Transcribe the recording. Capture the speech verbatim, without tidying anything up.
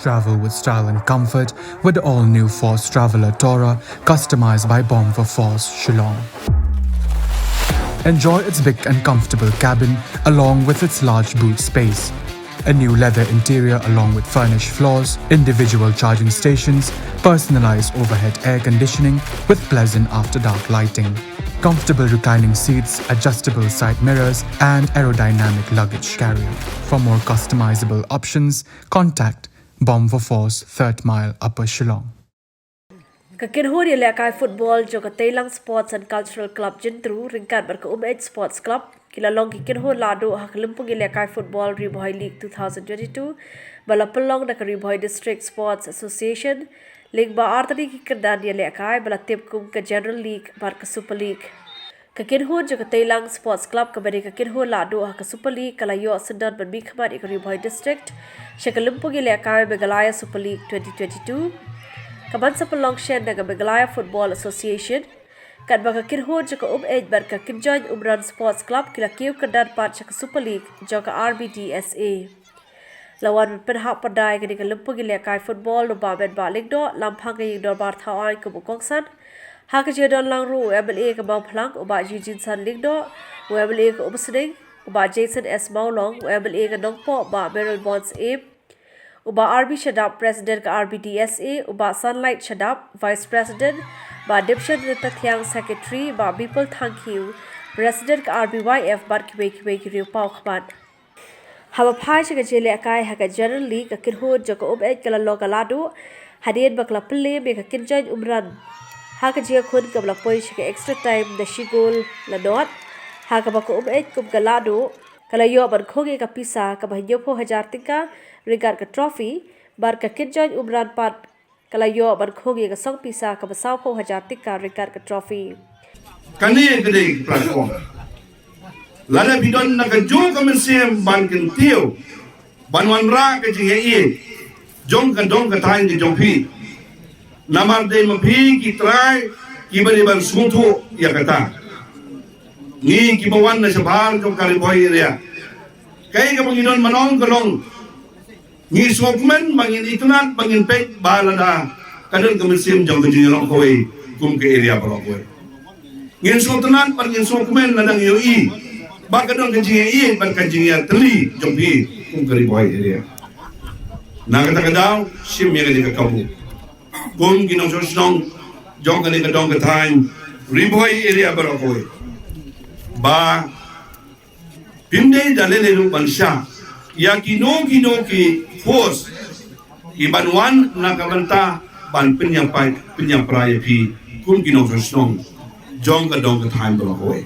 Travel with style and comfort with the all-new Force Traveler Tourer, customized by Bomb for Force, Shillong. Enjoy its big and comfortable cabin along with its large boot space. A new leather interior along with furnished floors, individual charging stations, personalized overhead air conditioning with pleasant after-dark lighting. Comfortable reclining seats, adjustable side mirrors, and aerodynamic luggage carrier. For more customizable options, contact Bomb for Force, Third Mile, Upper Shillong. Ka kynhun ïalehkai football jong ka Teilang Sports and Cultural Club Jyntru ryngkat bad ka Umeit Sports Club ki la long ki kynhun lahduh ha ka lympung ïalehkai football Ri Bhoi League two thousand twenty-two ba la pynlong da ka Ri Bhoi District Sports Association lyngba artylli ki kyrdan ïalehkai ba la tip kum ka General League bad ka Super League. Ka kynhun jong ka Teilang Sports Club kaba dei ka kynhun lahduh ha ka Super League ka la ïoh syndon ban mihkhmat ïa ka Ri Bhoi District sha ka lympung ïalehkai Meghalaya Super League twenty twenty-two. Ka ban sa pynlong shen da ka Meghalaya Football Association. Katba ka kynhun jong ka Umeit bad ka Kynjoin Umran Sports Club ki la kiew kyrdan pat sha ka Super League jong ka R B D S A. La wan ban pynhap pyrda ïa kane ka lympung ïalehkai football da u Bah Metbah Lyngdoh, lamphang ka ïing dorbar thaw aiñ kum u kongsan. Ha ka jingdon lang ruh u M L A ka Mawphlang, u Bah Eugene San Lyngdoh, u M L A ka Umsning, u Bah Jason S Mawlong, u M L A ka Nongpoh, Bah Mayralborn Syiem, u Bah R B Shadap, President ka R B D S A, u Bah Sunlight Shadap, Vice President, Bah Dipshan Ryntathiang, Secretary, Bah Bipul Thangkhiew, President ka R B Y F, bad kiwei kiwei ki riew paw khmat. Haba phai sha ka jingïalehkai ha ka General League, ka kynhun jong ka Umeit ka la long ka lahduh hadien ba ka la pynlem ïa ka Kynjoin Umran ha ka jingïakhun kaba la poi sha ka extra time da shi gol la nod, ha kaba ka Umeit kum ka lahduh ka la ïoh ban khung ïa ka pisa kaba hynñiewphew hajar tyngka ryngkat ka trophy, bad ka Kynjoin Umran pat ka la ïoh ban khung ïa ka song pisa kaba sawphew hajar tyngka ryngkat ka trophy. Kane ka dei ka platform. Lada phi don na kajuh ka mynsiem ban kyntiew, ban wanrah ka jingïaieit jong ka dong ka thaiñ ka jong phi. Namar dei ma phi ki trai kiba dei ban sngewthuh ïa kata. Ngi kiba wan na shabar jong ka Ri Bhoi area, kaei kaba ngi don man ong ka long, ngi sngewkmen ba ngin itynnad ba ngin peit ba lada ka don ka mynsiem jong ka jingïalong kawei kum ka area baroh kawei. Ngin sngewtynnad bad ngin sngewkmen lada ngi ïohi ba ka don ka jingïaieit bad ka jingïatylli jong phi kum ka Ri Bhoi area. Na kata ka daw, shim ïa kane ka kabu kum ki nongshong shnong jong kane ka dong ka thaiñ Ri Bhoi area baroh kawei, ba phim dei da lei lei ruh ban shah ïa kino kino ki force ki ban wan na ka bynta ban pynïapait pynïapra ïa phi kum ki nongshong shnong jong ka dong ka thaiñ baroh kawei.